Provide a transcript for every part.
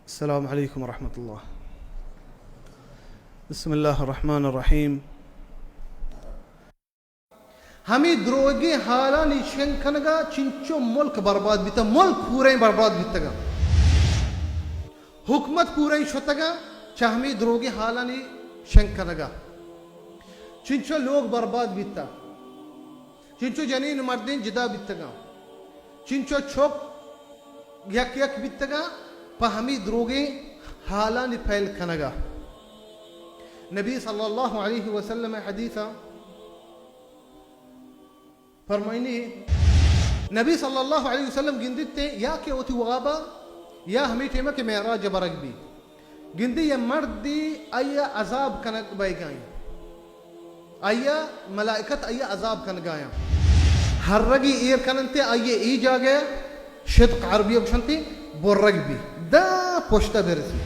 السلام علیکم ورحمۃ اللہ۔ بسم اللہ الرحمن الرحیم۔ ہمے دروگیں حالانی شنگ کنگا چنچو ملک برباد بیتا، ملک پوریں برباد بیتگا، حکومت پوریں شتگا چہ ہمے دروگیں حالانی شنگ کنگا۔ چنچو لوگ برباد بیتا، چنچو جنین مردین جدا بیتگاں، چنچو چک یک یک بیتگاں پہ ہمے دروگیں حالانی پہل کنگا۔ نبی صلی اللہ علیہ وسلم حدیثا فرمائنی، نبی صلی اللہ علیہ وسلم گندیت یا کہ وتی وابا یا ہمے ٹیما کہ معراج برگ بی، گندی یہ مردی آیا عذاب کنگ بایگائیں، آیا ملائکت آیا عذاب کنگایاں۔ ہر رگی ایر کننتے آئیے ای جاگہ، شدق عربی گوشنتے، برگ بی دا پشتا برسی۔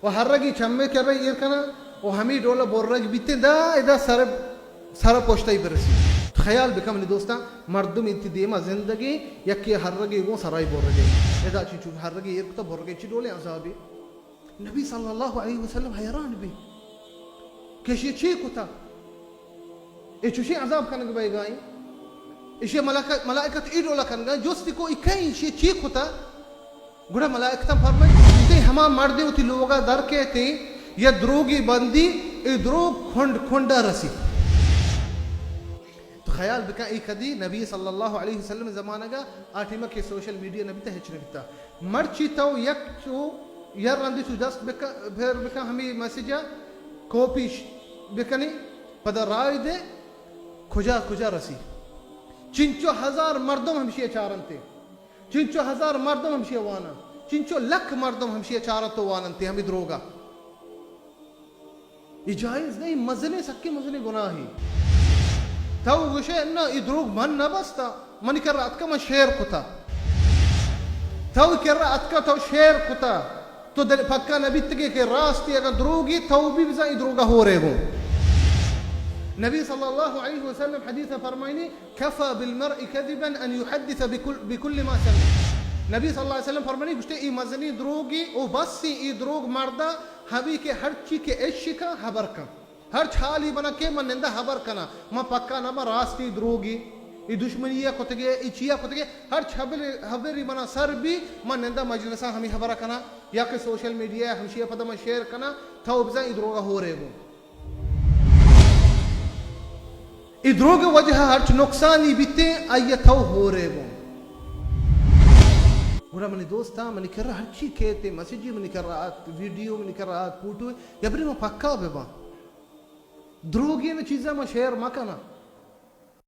و ہر رگی چمے کرے ایر کنن و ہمی ڈولا برگ بیتے دا ادا سر، سر پشتا برسی۔ خیال بکن منی دوستاں، مردم انتی دیما زندگی یکی ہر رگی گوں سرائی برگی۔ ادا چی چون ہر رگی ایر کتا برگی چی ڈولے عذابی۔ نبی صلی اللہ علیہ وسلم حیران بی کہ اشی چی کتا؟ اے چوشیں عذاب کنگ بئیگائیں؟ اشی ملائکت، ملائکت ای ڈولا کنگا، جستی کو ای کئیں، اشی چی کتا؟ گڑا ملائکتاں فرمائیت، ہما مردے وتی لوگا در کیتے یا دروگی بندی، اے دروگ کھنڈ کھنڈا رسی۔ تو خیال بکن، اے کدی نبی صلی اللہ علیہ وسلم زمانگا، آ ٹیما کہ سوشل میڈیا نبیتا، ہچ نبیتا۔ مرچی تو یک چو، یا رندی چو دست بکن، پھر بکن ہمیں میسجا کاپی ش-، بکنی، پدا رائے دے، کجا کجا رسی۔ چنچو ہزار مردم ہمشی چارنتے، چنچو ہزار مردم ہمشی وانا، چنچو لکھ مردم ہمشی چارنت و واننتے ہمیں دروگا۔ اے جائز نہیں، مزنیں، سکیں مزنیں گناہے۔ تو گوشے، نہ، اے دروگ من نہ بستا، منی کرا اتکا، من شیئر کتا۔ تو کرا اتکا، تو شیئر کتا۔ تو دل پکا نہ بیتگے کہ راستی اگاں دروگی، تو بھی بزاں اے دروگا ہورے گوں۔ نبی صلی اللہ علیہ وسلم حدیث فرمائنی، کفی بالمرء کذبا ان یحدث بکل، بکل ما سمع۔ نبی صلی اللہ علیہ وسلم فرمانی، گوشتے، ای مزنی دروگی او بس ای دروگ مردا ہمی کہ ہرچی کہ اشکا حبر کن۔ ہرچ حالی بنا کہ من نندا حبر کنا، من پکا نہ من راستی دروگی، ای دشمنی یا کتگے، ای چیا کتگے، ہرچ حبر، حبری منا سر بی، من نندا مجلسا ہمی حبر کنا، یا کہ سوشل میڈیا ہمشی پدا من شیئر کنا، تو بزاں ای دروگا ہورے گوں۔ اے دروگ وجہ ہرچ نقصانی بیتے، آئی تو ہورے گوں۔ گڑا منی دوستاں، منی کرا ہرچی کیتے، مسجی منی کرا آت، ویڈیو منی کرا آت، فوٹو، یا بری من پکا بباں۔ دروگی نہ چیزاں من شیئر مکناں۔